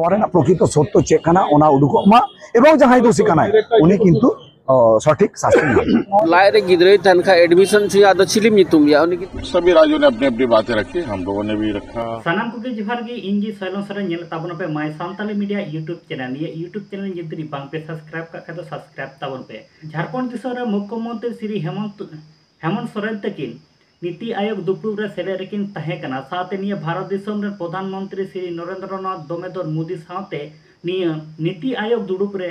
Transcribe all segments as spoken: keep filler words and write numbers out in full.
ᱱᱚᱣᱟ ᱨᱮᱱᱟᱜ ᱯᱨᱚᱠᱨᱤᱛᱚ ᱥᱚᱛᱛᱚ ᱪᱮᱫ ᱠᱟᱱᱟ, ᱚᱱᱟ ᱩᱰᱩᱠᱚᱜ ᱢᱟ, ᱮᱵᱚᱝ ᱡᱟᱦᱟᱸᱭ ᱫᱳᱥᱤ ᱠᱟᱱᱟᱭ, ᱩᱱᱤ ᱠᱤᱱᱛᱩ, ᱚ, ᱥᱚᱴᱷᱤᱠ ᱥᱟᱥᱛᱤ ᱧᱟᱢ᱾ ᱞᱟᱡ ᱨᱮ ᱜᱤᱫᱽᱨᱟᱹᱭ ᱛᱟᱦᱮᱱ ᱠᱷᱟᱡ ᱮᱰᱢᱤᱥᱚᱱ ᱦᱩᱭᱩᱜᱼᱟ, ᱟᱫᱚ ᱪᱤᱞᱤᱢ ᱧᱩᱛᱩᱢ ᱮᱭᱟ? ᱩᱱᱤ ᱜᱤᱫᱽᱨᱟᱹ᱾ सभी राज्यों ने अपनी अपनी बातें रखी, हम लोगों ने भी रखा। ᱥᱟᱱᱟᱢ ᱠᱚᱜᱮ ᱡᱚᱦᱟᱨ ᱜᱮ, ᱤᱧ ᱜᱮ ᱥᱚᱭᱞᱚᱱ ᱥᱚᱨᱮᱱ᱾ ᱧᱮᱞ ᱛᱟᱵᱚᱱ ᱯᱮ My Santali Media YouTube channel᱾ ᱱᱤᱭᱟᱹ YouTube channel ᱡᱩᱫᱤ ᱵᱟᱝ ᱯᱮ subscribe ᱠᱟᱜ ᱠᱷᱟᱡ ᱫᱚ subscribe ᱛᱟᱵᱚᱱ ᱯᱮ᱾ ᱡᱷᱟᱲᱠᱷᱚᱸᱰ ᱫᱤᱥᱚᱢ ᱨᱮ ᱢᱩᱠᱷᱭᱚᱢᱚᱱᱛᱨᱤ ᱥᱨᱤ ᱦᱮᱢᱚᱱᱛ, ᱦᱮᱢᱚᱱᱛ ᱥᱚᱨᱮᱱ ᱛᱟᱹᱠᱤᱱ ᱱᱤᱛᱤ ᱟᱭᱳᱜᱽ ᱫᱩᱯᱲᱩᱵ ᱨᱮ ᱥᱮᱞᱮᱫ ᱨᱮᱠᱤᱱ ᱛᱟᱦᱮᱸ ᱠᱟᱱᱟ᱾ ᱥᱟᱶᱛᱮ ᱱᱤᱭᱟᱹ ᱵᱷᱟᱨᱚᱛ ᱫᱤᱥᱚᱢ ᱨᱮᱱ ᱯᱨᱚᱫᱷᱟᱱ ᱢᱚᱱᱛᱨᱤ ᱥᱨᱤ ᱱᱚᱨᱮᱱᱫᱨᱚᱱᱟᱛᱷ ᱫᱚᱢᱮᱫᱚᱨ ᱢᱳᱫᱤ ᱥᱟᱶᱛᱮ ᱱᱤᱭᱟᱹ ᱱᱤᱛᱤ ᱟᱭᱳᱜᱽ ᱫᱩᱲᱩᱵ ᱨᱮ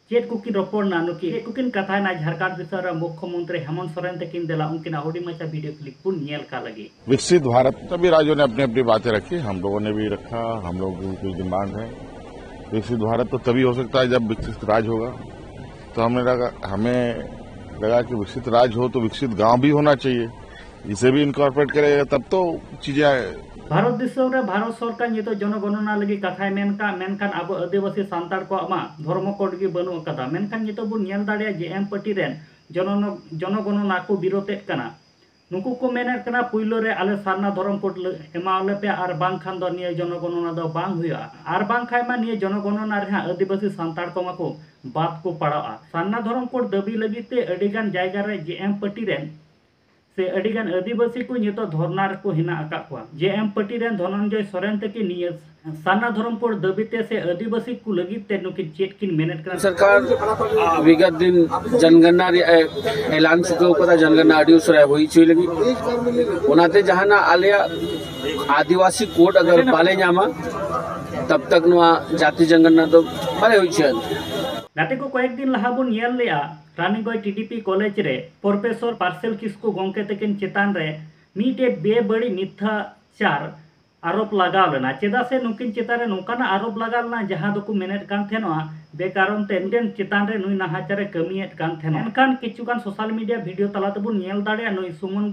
ᱪᱮᱫ ᱠᱚᱠᱤᱱ ᱨᱚᱯᱚᱲ ᱱᱟ, ᱱᱩᱠᱤᱱ ᱪᱮᱫ ᱠᱚᱠᱤᱱ ᱠᱟᱛᱷᱟᱭ ᱱᱟ ᱡᱷᱟᱲᱠᱷᱚᱸᱰ ᱫᱤᱥᱚᱢ ᱨᱮ ᱢᱩᱠᱷᱭᱚᱢᱚᱱᱛᱨᱤ ᱦᱮᱢᱚᱱᱛ ᱥᱚᱨᱮᱱ ᱛᱟᱹᱠᱤᱱ? ᱫᱮᱞᱟ ᱩᱱᱠᱤᱱᱟᱜ ᱦᱩᱰᱤᱧ ᱢᱟᱪᱷᱟ video clip ᱵᱚᱱ ᱧᱮᱞ ᱠᱟᱜ ᱞᱟᱹᱜᱤᱫ᱾ विकसित भारत, सभी राज्यों ने अपनी अपनी बातें रखी, हम लोगों ने भी रखा। हम लोग की कुछ डिमांड है। विकसित भारत तो तभी हो सकता है जब विकसित राज्य होगा। तो हमने लगा, हमें लगा कि विकसित राज्य हो तो विकसित गांव भी होना चाहिए, इसे भी इनकॉर्पोरेट करेगा तब तो चीजें। भारत ᱫᱤᱥᱚᱢ ᱨᱮ ᱵᱷᱟᱨᱚᱛ ᱥᱚᱨᱠᱟᱨ ᱱᱤᱛᱚᱜ ᱡᱚᱱᱚᱜᱚᱱᱚᱱᱟ ᱞᱟᱹᱜᱤᱫ ᱠᱟᱛᱷᱟᱭ ᱢᱮᱱ ᱠᱟᱜ, ᱢᱮᱱᱠᱷᱟᱱ ᱟᱵᱚ ᱟᱹᱫᱤᱵᱟᱹᱥᱤ ᱥᱟᱱᱛᱟᱲ ᱠᱚᱣᱟᱜ ᱢᱟ ᱫᱷᱚᱨᱢᱚ code ᱜᱮ ᱵᱟᱹᱱᱩᱜ ᱟᱠᱟᱫᱟ᱾ ᱢᱮᱱᱠᱷᱟᱱ ᱱᱤᱛᱚᱜ ᱵᱚᱱ ᱧᱮᱞ ᱫᱟᱲᱮᱭᱟᱜᱼᱟ, ᱡᱮ ᱮᱢ ᱯᱟᱨᱴᱤ ᱨᱮᱱ ᱡᱚᱱᱚ-, ᱡᱚᱱᱚᱜᱚᱱᱚᱱᱟ ᱠᱚ ᱵᱤᱨᱳᱫᱮᱫ ᱠᱟᱱᱟ᱾ ᱱᱩᱠᱩ ᱠᱚ ᱢᱮᱱᱮᱫ ᱠᱟᱱᱟ, ᱯᱩᱭᱞᱩ ᱨᱮ ᱟᱞᱮ ᱥᱟᱨᱱᱟ ᱫᱷᱚᱨᱚᱢ code ᱞᱟᱹ-, ᱮᱢᱟᱣᱟᱞᱮ ᱯᱮ, ᱟᱨ ᱵᱟᱝᱠᱷᱟᱱ ᱫᱚ ᱱᱤᱭᱟᱹ ᱡᱚᱱᱚᱜᱚᱱᱚᱱᱟ ᱫᱚ ᱵᱟᱝ ᱦᱩᱭᱩᱜᱼᱟ, ᱟᱨ ᱵᱟᱝᱠᱷᱟᱱ ᱢᱟ ᱱᱤᱭᱟᱹ ᱡᱚᱱᱚᱜᱚᱱᱚᱱᱟ ᱨᱮᱦᱟᱸᱜ ᱟᱹᱫᱤᱵᱟᱹᱥᱤ ᱥᱟᱱᱛᱟᱲ ᱠᱚᱢᱟ ᱠᱚ ᱵᱟᱫ ᱠᱚ ᱯᱟᱲᱟᱜᱼᱟ᱾ ᱥᱟᱨᱱᱟ ᱫᱷᱚᱨᱚᱢ code ᱫᱟᱹᱵᱤ ᱞᱟᱹᱜᱤᱫ ᱛᱮ ᱟᱹᱰᱤᱜᱟᱱ ᱡᱟᱭᱜᱟ ᱨᱮ ᱡᱮ ᱮᱢ ᱯᱟᱨᱴᱤ ᱨᱮᱱ ᱥᱮ ᱟᱹᱰᱤᱜᱟᱱ ᱟᱹᱫᱤᱵᱟᱹᱥᱤ ᱠᱚ ᱱᱤᱛᱚᱜ ᱫᱷᱚᱨᱱᱟ ᱨᱮᱠᱚ ᱦᱮᱱᱟᱜ ᱟᱠᱟᱫ ᱠᱚᱣᱟ᱾ ᱡᱮ ᱮᱢ ᱯᱟᱨᱴᱤ ᱨᱮᱱ ᱫᱷᱚᱱᱚᱱᱡᱚᱭ ᱥᱚᱨᱮᱱ ᱛᱟᱹᱠᱤᱱ ᱱᱤᱭᱟᱹ ᱥᱟᱨᱱᱟ ᱫᱷᱚᱨᱚᱢ code ᱫᱟᱹᱵᱤ ᱛᱮ ᱥᱮ ᱟᱹᱫᱤᱵᱟᱹᱥᱤ ᱠᱚ ᱞᱟᱹᱜᱤᱫ ᱛᱮ ᱱᱩᱠᱤᱱ ᱪᱮᱫ ᱠᱤᱱ ᱢᱮᱱᱮᱫ ᱠᱟᱱᱟ? ᱥᱚᱨᱠᱟᱨ ᱵᱤᱜᱚᱛ ᱫᱤᱱ ᱡᱚᱱᱜᱚᱱᱱᱟ ᱨᱮᱭᱟᱜ ᱮ ᱮᱞᱟᱱ ᱪᱩᱠᱟᱹᱣ ᱠᱟᱫᱟ, ᱡᱚᱱᱜᱚᱱᱱᱟ ᱟᱹᱰᱤ ᱩᱥᱟᱹᱨᱟ ᱦᱩᱭ ᱦᱚᱪᱚᱭ ᱞᱟᱹᱜᱤᱫ᱾ ᱚᱱᱟᱛᱮ ᱡᱟᱦᱟᱱᱟᱜ ᱟᱞᱮᱭᱟᱜ ᱟᱹᱫᱤᱵᱟᱹᱥᱤ code ᱟᱜᱟᱨ ᱵᱟᱞᱮ ᱧᱟᱢᱟ, ᱛᱟᱵ ᱛᱟᱠ ᱱᱚᱣᱟ ᱡᱟᱹᱛᱤ ᱡᱚᱱᱜᱚᱱᱱᱟ ᱫᱚ ᱵᱟᱞᱮ ᱦᱩᱭ ᱦᱚᱪᱚᱭᱟ᱾ ᱜᱟᱛᱮ ᱠᱚ, ᱠᱚᱭᱮᱠ ᱫᱤᱱ ᱞᱟᱦᱟ ᱵᱚᱱ ᱧᱮᱞ ᱞᱮᱜᱼᱟ, ᱨᱟᱱᱤᱜᱚᱸᱡᱽ ᱴᱤᱰᱤᱯᱤ ᱠᱚᱞᱮᱡᱽ ᱨᱮ ᱯᱨᱚᱯᱷᱮᱥᱚᱨ ᱯᱟᱨᱥᱮᱞ ᱠᱤᱥᱠᱩ ᱜᱚᱢᱠᱮ ᱛᱟᱹᱠᱤᱱ ᱪᱮᱛᱟᱱ ᱨᱮ ᱢᱤᱫᱴᱮᱡ ᱵᱮᱵᱟᱹᱲᱤᱡ ᱢᱤᱛᱷᱭᱟᱪᱟᱨ ᱟᱨᱳᱯ ᱞᱟᱜᱟᱣ ᱞᱮᱱᱟ᱾ ᱪᱮᱫᱟᱜ ᱥᱮ ᱱᱩᱠᱤᱱ ᱪᱮᱛᱟᱱ ᱨᱮ ᱱᱚᱝᱠᱟᱱᱟᱜ ᱟᱨᱳᱯ ᱞᱟᱜᱟᱣ ᱞᱮᱱᱟ, ᱡᱟᱦᱟᱸ ᱫᱚᱠᱚ ᱢᱮᱱᱮᱫ ᱠᱟᱱ ᱛᱟᱦᱮᱱᱚᱜᱼᱟ ᱵᱮᱠᱟᱨᱚᱱ ᱛᱮ ᱢᱤᱫᱴᱮᱱ ᱪᱮᱛᱟᱱ ᱨᱮ ᱱᱩᱭ ᱱᱟᱦᱟᱪᱟᱨᱮ ᱠᱟᱹᱢᱤᱭᱮᱫ ᱠᱟᱱ ᱛᱟᱦᱮᱱᱚᱜᱼᱟ᱾ ᱢᱮᱱᱠᱷᱟᱱ ᱠᱤᱪᱷᱩᱜᱟᱱ social media video ᱛᱟᱞᱟ ᱛᱮᱵᱚᱱ ᱧᱮᱞ ᱫᱟᱲᱮᱭᱟᱜᱼᱟ, ᱱᱩᱭ ᱥᱩᱢᱚᱱ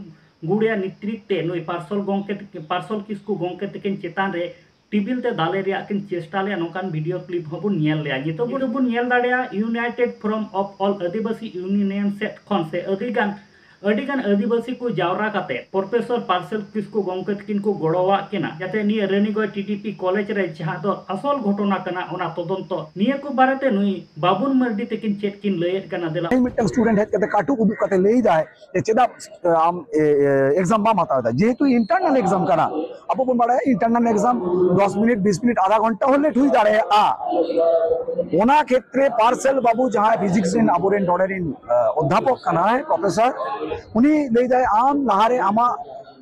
ᱜᱩᱲᱤᱭᱟ ᱱᱮᱛᱨᱤᱛ ᱛᱮ ᱱᱩᱭ ᱯᱟᱨᱥᱚᱞ ᱜᱚᱢᱠᱮ, ᱯᱟᱨᱥᱚᱞ ᱠᱤᱥᱠᱩ ᱜᱚᱢᱠᱮ ᱛᱟᱹᱠᱤᱱ ᱪᱮᱛᱟᱱ ᱨᱮ ᱴᱤᱵᱤᱞ ᱛᱮ ᱫᱟᱞᱮ ᱨᱮᱭᱟᱜ ᱠᱤᱱ ᱪᱮᱥᱴᱟ ᱞᱮᱫᱼᱟ᱾ ᱱᱚᱝᱠᱟᱱ video clip ᱦᱚᱸᱵᱚᱱ ᱧᱮᱞ ᱞᱮᱜᱼᱟ᱾ ᱱᱤᱛᱚᱜ ᱵᱚᱱ ᱧᱮᱞ ᱫᱟᱲᱮᱭᱟᱜᱼᱟ, United Forum of All Adivasi Union ᱥᱮᱫ ᱠᱷᱚᱱ ᱥᱮ ᱟᱹᱰᱤᱜᱟᱱ ᱟᱹᱰᱤ ᱜᱟᱱ ᱟᱹᱫᱤᱵᱟᱹᱥᱤ ᱠᱚ ᱡᱟᱣᱨᱟ ᱠᱟᱛᱮ ᱯᱨᱚᱯᱷᱮᱥᱚᱨ ᱯᱟᱨᱥᱮᱞ ᱠᱤᱥᱠᱩ ᱜᱚᱢᱠᱮ ᱛᱟᱹᱠᱤᱱ ᱠᱚ ᱜᱚᱲᱚᱣᱟᱜ ᱠᱤᱱᱟ, ᱡᱟᱛᱮ ᱱᱤᱭᱟᱹ Raniganj T T P college ᱨᱮ ᱡᱟᱦᱟᱸ ᱫᱚ ᱟᱥᱚᱞ ᱜᱷᱚᱴᱚᱱᱟ ᱠᱟᱱᱟ, ᱚᱱᱟ ᱛᱚᱫᱚᱱᱛᱚ, ᱱᱤᱭᱟᱹ ᱠᱚ ᱵᱟᱨᱮᱛᱮ ᱱᱩᱭ ᱵᱟᱵᱩᱱ ᱢᱟᱨᱰᱤ ᱛᱟᱹᱠᱤᱱ ᱪᱮᱫ ᱠᱤᱱ ᱞᱟᱹᱭᱮᱫ ᱠᱟᱱᱟ, ᱫᱮᱞᱟ᱾ ᱢᱤᱫᱴᱟᱝ ᱥᱴᱩᱰᱮᱱᱴ ᱦᱮᱡ ᱠᱟᱛᱮ ᱠᱟᱹᱴᱩᱵ ᱩᱫᱩᱜ ᱠᱟᱛᱮ ᱞᱟᱹᱭ ᱫᱟᱭ ᱡᱮ, "ᱪᱮᱫᱟᱜ, ᱮ, ᱟᱢ, ᱮ, ᱮ, ᱮᱠᱡᱟᱢ ᱵᱟᱢ ᱦᱟᱛᱟᱣ ᱮᱫᱟ?" ᱡᱮᱦᱮᱛᱩ ᱤᱱᱴᱟᱨᱱᱟᱞ ᱮᱠᱡᱟᱢ ᱠᱟᱱᱟ, ᱟᱵᱚ ᱵᱚᱱ ᱵᱟᱲᱟᱭᱟ ᱤᱱᱴᱟᱨᱱᱟᱞ ᱮᱠᱡᱟᱢ ᱫᱚᱥ ᱢᱤᱱᱤᱴ, ᱵᱤᱥ ᱢᱤᱱᱤᱴ, ᱟᱫᱷᱟ ᱜᱷᱚᱱᱴᱟ ᱦᱚᱸ ᱞᱮᱴ ᱦᱩᱭ ᱫᱟᱲᱮᱭᱟᱜᱼᱟ᱾ ᱚᱱᱟ ᱠᱷᱮᱛᱨᱮ ᱯᱟᱨᱥᱮᱞ ᱵᱟᱵᱩ, ᱡᱟᱦᱟᱸᱭ ᱯᱷᱤᱡᱤᱠᱥ ᱨᱮᱱ ᱟᱵᱚᱨᱮᱱ ᱱᱚᱰᱮ ᱨᱮᱱ, ᱮ, ᱚᱫᱽᱫᱷᱟᱯᱚᱠ ᱠᱟᱱᱟᱭ, ᱯᱨᱚᱯᱷᱮᱥᱚᱨ, ᱩᱱᱤ ᱞᱟᱹᱭ ᱫᱟᱭ, "ᱟᱢ ᱞᱟᱦᱟᱨᱮ ᱟᱢᱟᱜ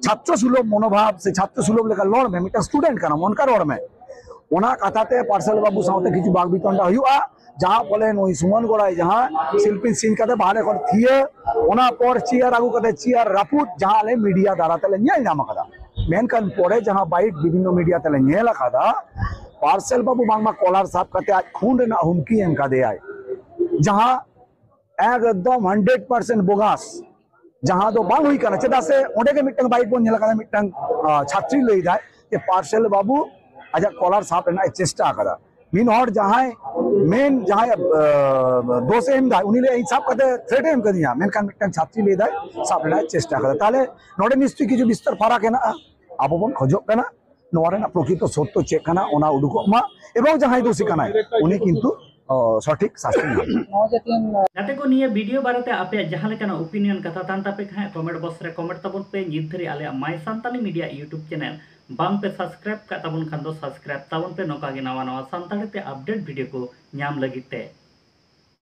ᱪᱷᱟᱛᱨᱚ ᱥᱩᱞᱚᱵᱷ ᱢᱚᱱᱳᱵᱷᱟᱵ ᱥᱮ ᱪᱷᱟᱛᱨᱚ ᱥᱩᱞᱚᱵᱷ ᱞᱮᱠᱟ ᱨᱚᱲ ᱢᱮ, ᱢᱤᱫᱴᱟᱝ ᱥᱴᱩᱰᱮᱱᱴ ᱠᱟᱱᱟᱢ, ᱚᱱᱠᱟ ᱨᱚᱲ ᱢᱮ᱾" ᱚᱱᱟ ᱠᱟᱛᱷᱟ ᱛᱮ ᱯᱟᱨᱥᱮᱞ ᱵᱟᱵᱩ ᱥᱟᱶᱛᱮ ᱠᱤᱪᱷᱩ ᱵᱟᱠ ᱵᱤᱛᱚᱱᱰᱟ ᱦᱩᱭᱩᱜᱼᱟ, ᱡᱟᱦᱟᱸ ᱯᱷᱚᱞᱮ ᱱᱩᱭ ᱥᱩᱢᱚᱱ ᱜᱚᱲᱟᱭ ᱡᱟᱦᱟᱸ ᱥᱤᱞᱯᱤᱧ ᱥᱤᱧ ᱠᱟᱛᱮ ᱵᱟᱦᱨᱮ ᱠᱷᱚᱱ ᱛᱷᱤᱭᱟᱹ, ᱚᱱᱟ ᱯᱚᱨ ᱪᱮᱭᱟᱨ ᱟᱹᱜᱩ ᱠᱟᱛᱮ ᱪᱮᱭᱟᱨ ᱨᱟᱹᱯᱩᱫ, ᱡᱟᱦᱟᱸ ᱟᱞᱮ ᱢᱤᱰᱤᱭᱟ ᱫᱟᱨᱟ ᱛᱮᱞᱮ ᱧᱮᱞ ᱧᱟᱢ ᱟᱠᱟᱫᱟ᱾ ᱢᱮᱱᱠᱷᱟᱱ ᱯᱚᱨᱮ ᱡᱟᱦᱟᱸ ᱵᱟᱭᱤᱴ ᱵᱤᱵᱷᱤᱱᱱᱚ ᱢᱤᱰᱤᱭᱟ ᱛᱮᱞᱮ ᱧᱮᱞ ᱟᱠᱟᱫᱟ, ᱯᱟᱨᱥᱮᱞ ᱵᱟᱵᱩ ᱵᱟᱝᱢᱟ ᱠᱚᱞᱟᱨ ᱥᱟᱵ ᱠᱟᱛᱮ ᱟᱡ ᱠᱷᱩᱱ ᱨᱮᱱᱟᱜ ᱦᱩᱢᱠᱤ ᱮᱢ ᱠᱟᱫᱮᱭᱟᱭ, ᱡᱟᱦᱟᱸ ᱮᱠᱫᱚᱢ ᱦᱟᱱᱰᱨᱮᱰ ᱯᱟᱨᱥᱮᱱᱴ ᱵᱳᱜᱟᱥ᱾ ᱡᱟᱦᱟᱸ ᱫᱚ ᱵᱟᱝ ᱦᱩᱭ ᱠᱟᱱᱟ, ᱪᱮᱫᱟᱜ ᱥᱮ ᱚᱸᱰᱮ ᱜᱮ ᱢᱤᱫᱴᱟᱝ ᱵᱟᱭᱤᱴ ᱵᱚᱱ ᱧᱮᱞ ᱟᱠᱟᱫᱟ, ᱢᱤᱫᱴᱟᱝ, ᱟᱸ, ᱪᱷᱟᱛᱨᱤ ᱞᱟᱹᱭ ᱫᱟᱭ ᱡᱮ ᱯᱟᱨᱥᱮᱞ ᱵᱟᱹᱵᱩ ᱟᱡᱟᱜ ᱠᱚᱞᱟᱨ ᱥᱟᱵ ᱨᱮᱱᱟᱜ ᱮ ᱪᱮᱥᱴᱟ ᱟᱠᱟᱫᱟ᱾ ᱢᱤᱫ ᱦᱚᱲ ᱡᱟᱦᱟᱸᱭ ᱢᱮᱱ, ᱡᱟᱦᱟᱸᱭ, ᱟᱸ, ᱫᱳᱥ ᱮ ᱮᱢ ᱫᱟᱭ, ᱩᱱᱤ ᱞᱟᱹᱭ, "ᱤᱧ ᱥᱟᱵ ᱠᱟᱛᱮ ᱛᱷᱨᱮᱴ ᱮ ᱮᱢ ᱠᱟᱫᱤᱧᱟ", ᱢᱮᱱᱠᱷᱟᱱ ᱢᱤᱫᱴᱟᱝ ᱪᱷᱟᱛᱨᱤ ᱞᱟᱹᱭ ᱫᱟᱭ ᱥᱟᱵ ᱨᱮᱱᱟᱜ ᱮ ᱪᱮᱥᱴᱟ ᱟᱠᱟᱫᱟ᱾ ᱛᱟᱦᱞᱮ ᱱᱚᱰᱮ ᱱᱤᱥᱪᱚᱭ ᱠᱤᱪᱷᱩ ᱵᱤᱥᱛᱟᱨ ᱯᱷᱟᱨᱟᱠ ᱦᱮᱱᱟᱜᱼᱟ᱾ ᱟᱵᱚ ᱵᱚᱱ ᱠᱷᱚᱡᱚᱜ ᱠᱟᱱᱟ ᱱᱚᱣᱟ ᱨᱮᱱᱟᱜ ᱯᱨᱚᱠᱨᱤᱛᱚ ᱥᱚᱛᱛᱚ ᱪᱮᱫ ᱠᱟᱱᱟ, ᱚᱱᱟ ᱩᱰᱩᱠᱚᱜ ᱢᱟ, ᱮᱵᱚᱝ ᱡᱟᱦᱟᱸᱭ ᱫᱳᱥᱤ ᱠᱟᱱᱟᱭ, ᱩᱱᱤ ᱠᱤᱱᱛᱩ, ᱚ, ᱥᱚᱴᱷᱤᱠ ᱥᱟᱥᱛᱤ ᱧᱟᱢ᱾ ᱱᱚᱣᱟ ᱡᱟᱹᱛᱤᱭᱟᱱ ᱜᱟᱛᱮ ᱠᱚ, ᱱᱤᱭᱟᱹ ᱵᱷᱤᱰᱤᱭᱳ ᱵᱟᱨᱮᱛᱮ ᱟᱯᱮᱭᱟᱜ ᱡᱟᱦᱟᱸ ᱞᱮᱠᱟᱱᱟᱜ ᱚᱯᱤᱱᱤᱭᱚᱱ ᱠᱟᱛᱷᱟ ᱛᱟᱦᱮᱱ ᱛᱟᱯᱮ ᱠᱷᱟᱱ, ᱠᱚᱢᱮᱱᱴ ᱵᱚᱠᱥ ᱨᱮ ᱠᱚᱢᱮᱱᱴ ᱛᱟᱵᱚᱱ ᱯᱮ᱾ ᱱᱤᱛ ᱫᱷᱟᱹᱨᱤᱡ ᱟᱞᱮᱭᱟᱜ ᱢᱟᱭ ᱥᱟᱱᱛᱟᱞᱤ ᱢᱤᱰᱤᱭᱟ ᱭᱩᱴᱩᱵᱽ ᱪᱮᱱᱮᱞ ᱵᱟᱝ ᱯᱮ ᱥᱟᱵᱥᱠᱨᱟᱭᱤᱵ ᱠᱟᱜ ᱛᱟᱵᱚᱱ ᱠᱷᱟᱱ ᱫᱚ ᱥᱟᱵᱥᱠᱨᱟᱭᱤᱵ ᱛᱟᱵᱚᱱ ᱯᱮ, ᱱᱚᱝᱠᱟ ᱜᱮ ᱱᱟᱣᱟ ᱱᱟᱣᱟ ᱥᱟᱱᱛᱟᱲᱤ ᱛᱮ ᱟᱯᱰᱮᱴ ᱵᱷᱤᱰᱤᱭᱳ ᱠᱚ ᱧᱟᱢ ᱞᱟᱹᱜᱤᱫ ᱛᱮ᱾